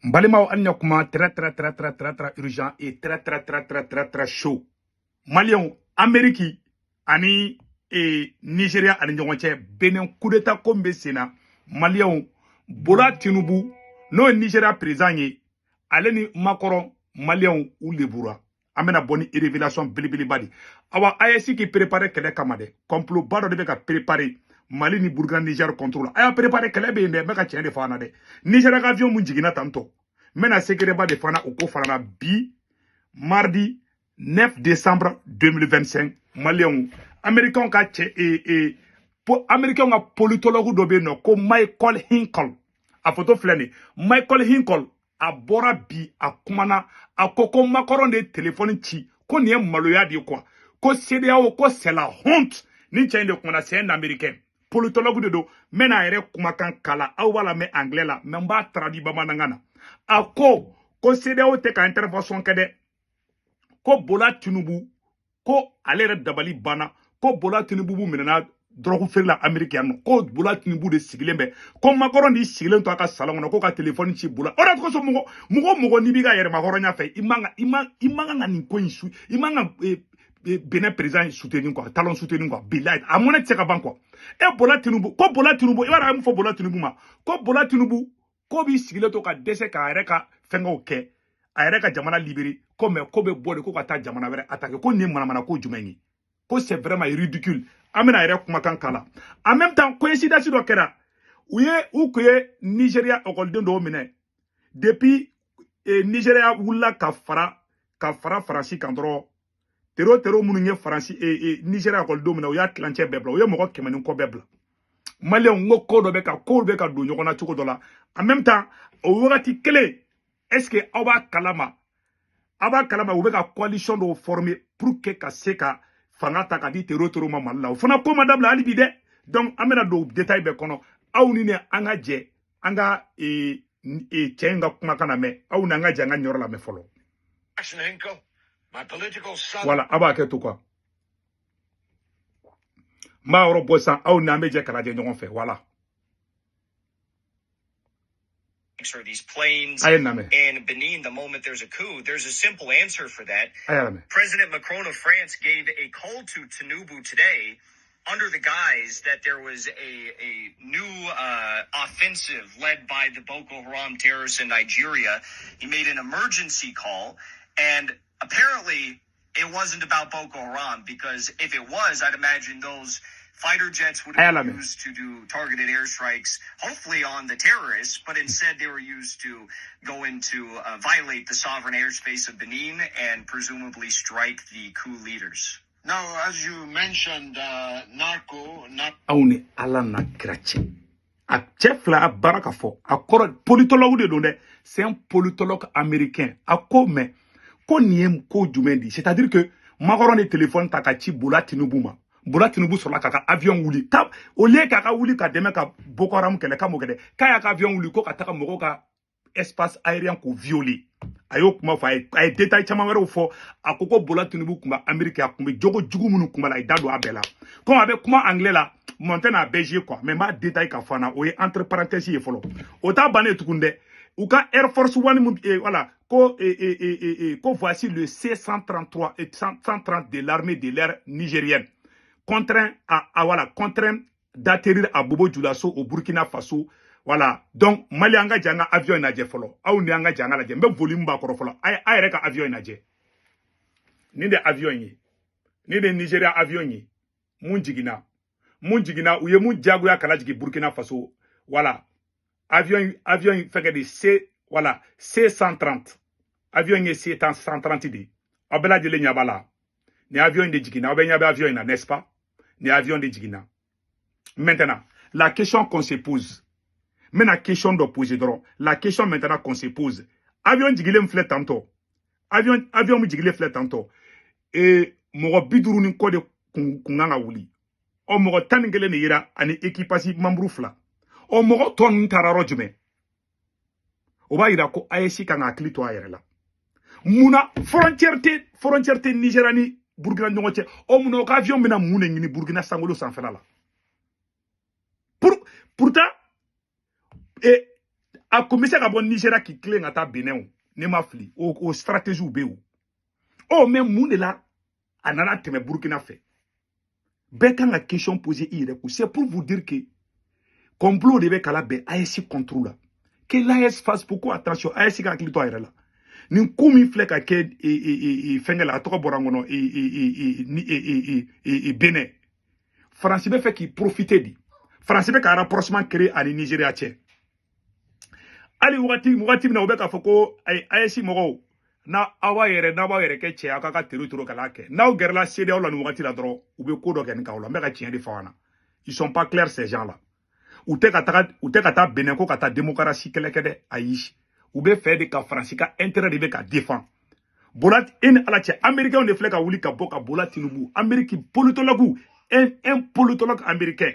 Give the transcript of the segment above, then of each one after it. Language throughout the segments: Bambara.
N balimaw, an ɲa kuma très très très très très très urgent et très très très très très très chaud. Maliyɛnw, Amérique ani Nigeria ani ɲɔgɔn cɛ, Benin coup d'état ko min bɛ sen na, Maliyɛnw, Bola Tinubu, n'o ye Nigeria président ye, ale ni Macron, Maliyɛnw, u lebura. An bɛna bɔ ni révélation belebeleba de. Awa, AES k'i préparé kɛlɛ kama dɛ. Complot ba dɔ de bɛ ka préparé Mali ni Burkina, Niger contre la. A y'a préparé, kɛlɛ bɛ yen dɛ. N bɛ ka tiɲɛ de fɔ an na dɛ. Niger ka avion mun jiginna tantɔ, n bɛna secret ba de fana o ko fana na bi, mardi 9 décembre 2025. Maliyɛnw, américains ka cɛ e e po, américains ka politologue dɔ bɛ yen nɔ ko Michael Hinkle, a photo filɛ nin. Michael Hinkle, a bɔra bi, a kumana, a ko ko Macron de ye téléphone ci, ko nin ye maloya de ye quoi, ko CEDEAO, ko c'est la honte. Ni cɛ in de kumana, c'est un Américain, politologue de don. N bɛna a yɛrɛ kumakan kala, aw b'a lamɛn anglais la, mais n b'a traduit bamanankan na. A ko ko CEDEAO tɛ ka intervention kɛ dɛ, ko Bola Tinubu, ko ale yɛrɛ dabali banna, ko Bola Tinubu minɛna dɔrɔgu feere la Amérique yan nɔ, ko Bola Tinubu de sigilen bɛ, ko Macron de sigilen to a ka salon kɔnɔ, ko ka téléphone ci Bola. O de kosɔn, mɔgɔ mɔgɔ mɔgɔ n'i b'i ka yɛrɛma hɔrɔnya fɛ, i man ka nin ko in su, i man ka Benin président soutenir quoi, Talon soutenir quoi. Bilahi, a mɔnɛ tɛ se ka ban quoi. E Bola Tinubu, ko Bola Tinubu, i b'a dɔn a ye mun fɔ Bola Tinubu ma? Ko Bola Tinubu ko b'i sigilen to ka dɛsɛ k'a yɛrɛ ka fɛngɛw kɛ, a yɛrɛ ka jamana libéré, ko mais ko bɛ bɔ de ko ka taa jamana wɛrɛ attaquer, ko nin ye manamana ko jumɛn ye, ko c'est vraiment ridicule. An bɛna a yɛrɛ kumakan kala. En même temps, coïncidence dɔ kɛra, u ye u kun ye Nigeria ekɔliden dɔw minɛ depuis Nigeria wulila ka fara Faransi kan dɔrɔn. Tero minnu ye Faransi Nigeria ekɔlidenw minɛ, u y'a tilancɛ bɛɛ bila, u ye mɔgɔ 100 ni kɔ bɛɛ bila. Maliyɛnw, n ko ko dɔ bɛ ka kow bɛ ka don ɲɔgɔn na cogo dɔ la. En même temps, o wagati kelen, est ce que aw b'a kalama, aw b'a kalama, u bɛ ka coalition dɔw former pour que ka se ka fanga ta ka di tero ma Mali la? O fana ko ma dabila hali bi dɛ. Donc an bɛna don détail bɛɛ kɔnɔ. Aw ni ne, an ka jɛ an ka cɛ in ka kumakan lamɛn. Aw ni an ka jɛ an ka nin yɔrɔ lamɛn fɔlɔ. Voilà, aw b'a kɛ to quoi. N b'a yɔrɔ bɔ sisan, aw ni an bɛ jɛ k'a lajɛ ɲɔgɔn fɛ. Voilà. Or these planes A ye lamɛn. in Benin the moment there's a coup? There's a simple answer for that. A y'a lamɛn. President Macron of France gave a call to Tinubu today under the guise that there was a new offensive led by the Boko Haram terrorists in Nigeria. He made an emergency call, and apparently it wasn't about Boko Haram, because if it was, I'd imagine those fighter jets would A y'a have been lamɛn. used to do targeted airstrikes, hopefully on the terrorists, but instead they were used to go into violate the sovereign airspace of Benin and presumably strike the coup leaders. Now, as you mentioned, narco, not Aw ni Ala na kira cɛ, a cɛ fila, a baara ka fɔ, a kɔrɔ politologue de don dɛ, c'est un politologue américain. A ko mais ko nin ye ko jumɛn di? C'est à dire que Macron de téléphone ta ka ci Bola Tinubu ma, Bola Tinubu sɔrɔla k'a ka avion wuli ka, au lieu k'a ka wuli ka dɛmɛ ka Boko Haram kɛlɛ, k'a m'o kɛ dɛ, k'a y'a ka avion wuli ko ka taga mɔgɔw ka espace aérien k'o violer. A y'o kuma fɔ, a ye détail caman wɛrɛw fɔ. A ko ko Bola Tinubu tun bɛ Amérique, a tun bɛ jogo jugu minnu kun b'a la, a ye da don a bɛɛ la. Comme a bɛ kuma anglais la, mɔn tɛ n'a bɛɛ jouer quoi, mais n b'a détail ka fɔ an na. O ye entre parenthèses ye fɔlɔ, o t'a bannen tugun dɛ. U ka Air Force One mun voilà, ko ko voici le C-133 et 130 de l'armée de l'air nigérienne contraint à voilà, contraint d'atterrir à Bobo Dioulasso au Burkina Faso. Voilà. Donc Mali, an ka jɛ an ka avion in lajɛ fɔlɔ. Aw ni an ka jɛ an ka lajɛ. N bɛ volume b'a kɔrɔ fɔlɔ. A yɛrɛ ka avion in lajɛ. Nin de avion ye. Nin de Nigeria avion ye. Mun jiginna. Mun jiginna, u ye mun diyagoya k'a lajigin Burkina Faso. Voilà. Avion in fɛnkɛ de C, voilà, C130. Avion ye C130 de ye. Aw bɛɛ lajɛlen ɲɛ b'a la. Nin avion in de jiginna. Aw bɛɛ ɲɛ bɛ avion in na, n'est-ce pas? Nin avion de jiginna. Maintenant, la question qu'on se pose. N bɛna question dɔ poser dɔrɔn. La question maintenant qu'on se pose. Avion jigilen filɛ tantɔ. Avion min jigilen filɛ tantɔ. Mɔgɔ 50 ni kɔ de kun kan ka wuli. Ɔ, mɔgɔ 11 de yera ani équipage membre fila. Ɔ, mɔgɔ tɔ ninnu taara yɔrɔ jumɛn? O b'a yira ko AES kan ka hakili to a yɛrɛ la. Munna frontière tɛ Nigeria ni Burkina ɲɔgɔn cɛ? Ɔ, munna o ka avion bɛna mun de ɲini Burkina sankolo sanfɛla la? Pourtant A kun bɛ se ka bɔ Nigéria k'i tilen ka taa Benin o, ne ma fili, o stratégie bɛ yen o. Mais mun de la a nana tɛmɛ Burkina fɛ? Bɛɛ kan ka question poser i yɛrɛ kun. C'est pour vous dire que complot de bɛ kala bɛn AES contre la. Que l'AES fasse beaucoup attention. AES ka hakili to a yɛrɛ la. Nin ko min filɛ ka kɛ fɛnkɛ la, a tɔgɔ bɔra n kɔnɔ, Benin. Faransi bɛ fɛ k'i profiter de. Faransi bɛ ka rapprochement créer ani Nigéria cɛ. Hali wagati min na u bɛ k'a fɔ ko AES mɔgɔw, n'a aw b'a yɛrɛ, n'a b'aw yɛrɛ kɛ cɛ, aw k'a ka territoire kala kɛ. N'aw gɛrɛla CEDEAO la nin wagati la dɔrɔn, u bɛ ko dɔ kɛ nin k'aw la. N bɛ ka tiɲɛ de fɔ aw ɲɛna. Ils sont pas clairs, ces gens là. U tɛ ka taga, u tɛ ka taa Benin ko ka taa démocratie kɛlɛ kɛ dɛ, ayi. U bɛ fɛ de ka Faransi ka intérêt de bɛ ka défend. Bola e ni Ala cɛ, Américains de filɛ ka wuli ka bɔ ka Bola Tinubu, Amérique politologue, un politologue américain,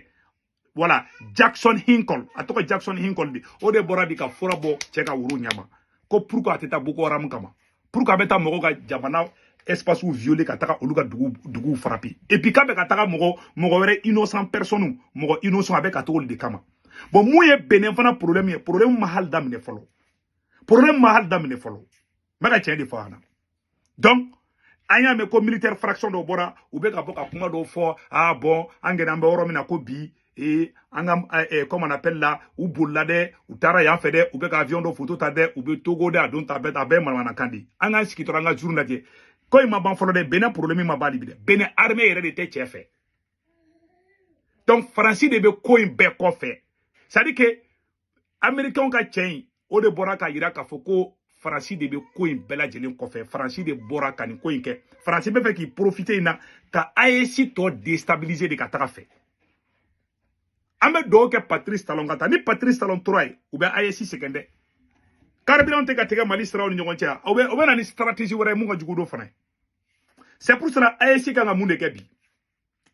voilà, Jackson Hinkle, a tɔgɔ Jackson Hinkle de, o de bɔra bi ka fura bɔ cɛ ka woro ɲɛma ko pourquoi a tɛ taa Boko Haram kama, pourquoi a bɛ taa mɔgɔw ka jamana espace violer ka taga olu ka duguw frapper, et puis k'a bɛ ka taga mɔgɔ wɛrɛ innocent personne, mɔgɔ innocent, a bɛ ka t'olu de kama. Bon, mun ye Benin fana problème ye? Problème ma hali daminɛ fɔlɔ, problème ma hali daminɛ fɔlɔ. N bɛ ka tiɲɛ de fɔ a ɲɛna. Donc an y'a mɛn ko militaire fraction dɔw bɔra, u bɛ ka bɔ ka kuma dɔw fɔ. Ah bon, an gɛnɛ an bɛ yɔrɔ min na ko bi, an ka comme on appelle la, u bolila dɛ, u taara yan fɛ dɛ, u bɛ ka avion dɔ photo ta dɛ, u bɛ Togo dɛ, a don ta bɛɛ, a bɛɛ manamanakan de. An k'an sigi dɔrɔn, an ka jour lajɛ. Ko in ma ban fɔlɔ dɛ. Benin problème ma ban bi dɛ. Benin armée yɛrɛ de tɛ cɛ fɛ. Donc Faransi de bɛ ko in bɛɛ kɔfɛ. C'est à dire que Américains ka cɛ in, o de bɔra k'a yira k'a fɔ ko Faransi de bɛ ko in bɛɛ lajɛlen kɔfɛ. Faransi de bɔra ka nin ko in kɛ. Faransi bɛ fɛ k'i profiter in na ka AES tɔ déstabiliser de ka taga fɛ. An bɛ dugawu kɛ Patrice Talon ka taa. Ni Patrice Talon tora yen, u bɛ AES sɛgɛn dɛ. Carburant tɛ ka tigɛ Mali siraw ni ɲɔgɔn cɛ, o bɛ na ni stratégie wɛrɛ ye mun ka jugu dɔ fana ye. C'est pour cela AES kan ka mun de kɛ bi?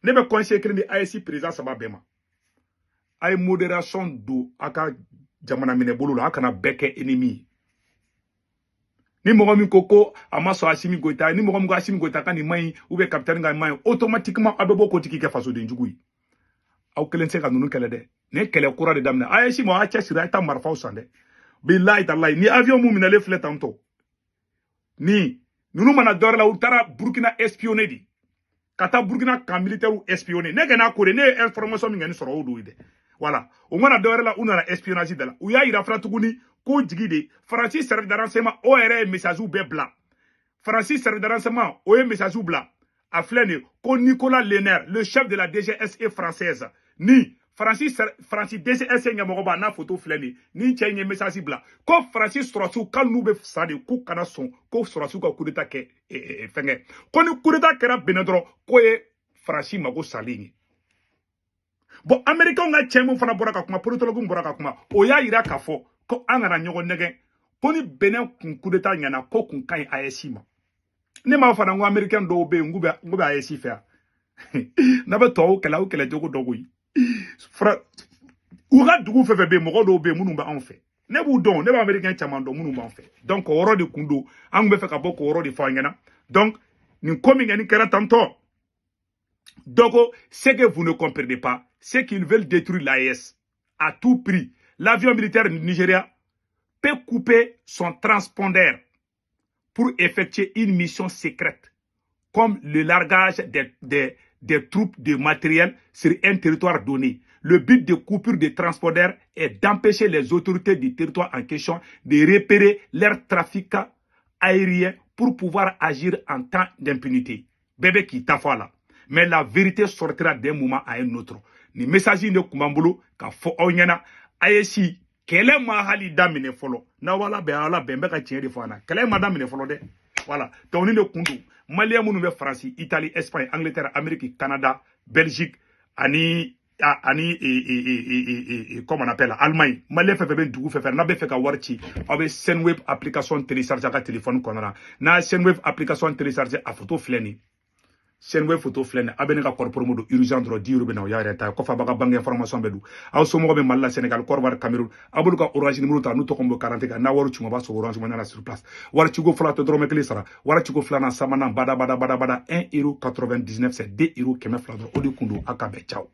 Ne bɛ conseil kelen di AES président saba bɛɛ ma. A ye modération don a ka jamana minɛ bolo la, a kana bɛɛ kɛ ennemi ye. Ni mɔgɔ min ko ko a ma sɔn Assimi Goïta, ni mɔgɔ min ko Assimi Goïta ka nin man ɲi, ou bien capitaine ka nin man ɲi, automatiquement a bɛ bɔ k'o tigi kɛ fasoden jugu ye. Aw kelen tɛ se ka ninnu kɛlɛ dɛ. Nin ye kɛlɛ kura de daminɛ. AES ma, a cɛsiri, a ye taa marifaw san dɛ. Bilahi talahi, ni avion mun minɛlen filɛ tantɔ, ni ninnu mana dɔ wɛrɛ la, u taara Burkina espionner de, ka taa Burkina camp militaire espionner. Ne kɛ n'a ko de, ne ye information min kɛ ni sɔrɔ o don ye dɛ. Voilà, u mana dɔ wɛrɛ la, u nana espionnage de la. U y'a yira fana tuguni ko jigi de Faransi service de renseignement, o yɛrɛ ye message bɛɛ bila. Faransi service de renseignement, o ye message bila. A filɛ nin ye ko Nicolas Lenner, le chef de la DGSE française, ni Faransi DGSE ɲɛmɔgɔba n'a photo filɛ nin ye, ni cɛ in ye message bila ko Faransi sɔrɔsiw k'ale n'u bɛ sa de, k'u kana sɔn ko sɔrɔsiw ka coup d'état kɛ fɛnkɛ, ko ni coup d'état kɛra Benin dɔrɔn, k'o ye Faransi mago salen ye. Bon, Américains ka cɛ mun fana bɔra ka kuma, politologue bɔra ka kuma, o y'a yira k'a fɔ ko an kana ɲɔgɔn nɛgɛn, ko ni Benin kun coup d'état ɲɛna, ko kun ka ɲi AES ma. Ne m'a fana ko Américain dɔw bɛ yen k'u bɛ AES fɛ yan. N'a bɛ tubabu kɛlɛ, aw kɛlɛ cogo dɔ koyi. U ka dugu fɛn fɛn bɛ yen, mɔgɔ dɔw bɛ yen minnu bɛ anw fɛ. Ne b'u dɔn, ne bɛ Américain caman dɔn minnu b'an fɛ. Donc o yɔrɔ de kun don, an kun bɛ fɛ ka bɔ k'o yɔrɔ de fɔ an ɲɛna. Donc nin ko min kɔni kɛra tantɔ, donc ce que vous ne comprenez pas, c'est qu'ils veulent détruire l'AES à tout prix. L'avion militaire du Nigeria peut couper son transpondeur pour effectuer une mission secrète, comme le largage des troupes de matériel sur un territoire donné. Le but de coupure des transpondeurs est d'empêcher les autorités du territoire en question de repérer leur trafic aérien pour pouvoir agir en temps d'impunité. Bébé qui t'a fait là. Mais la vérité sortira d'un moment à un autre. Ni message de kumambolo ka fɔ aw ɲɛna, AES kɛlɛ ma hali daminɛ fɔlɔ. N'aw ala bɛn, ala bɛn, n bɛ ka tiɲɛ de fɔ an na. Kɛlɛ ma daminɛ fɔlɔ dɛ. Voilà. Donc ni de kun don, Malien minnu bɛ Faransi, Italie, Espagne, Angleterre, Amérique, Canada, Belgique ani comment on appelle, Allemagne. Malien fɛn fɛn bɛ dugu fɛn fɛn n'a bɛ fɛ ka wari ci, aw bɛ Sendwave application télécharger a ka téléphone kɔnɔ la. N'a ye Sendwave application télécharger, a photo filɛ nin ye. Sendwave photo filɛ nin ye. A bɛ ne ka code promo don urgent dɔrɔn, 10 euros bɛ na, o y'a yɛrɛ ta ye. Kɔfɛ a b'a ka banque information bɛɛ don. Aw somɔgɔw bɛ Mali la, Sénégal, Côte d'Ivoire, Cameroun, aw b'olu ka Orange numéro ta, n'u tɔgɔ bɛ 40 kan, n'a wari ci u ma, a b'a sɔrɔ Orange Money na sur place. Wari ciko fɔlɔ, a tɛ dɔrɔmɛ kelen sara. Wari ciko filanan, sabanan, bada bada bada bada, 1 euro 99, c'est 2 euros 200 dɔrɔn. O de kun don. A ka bɛn, ciao.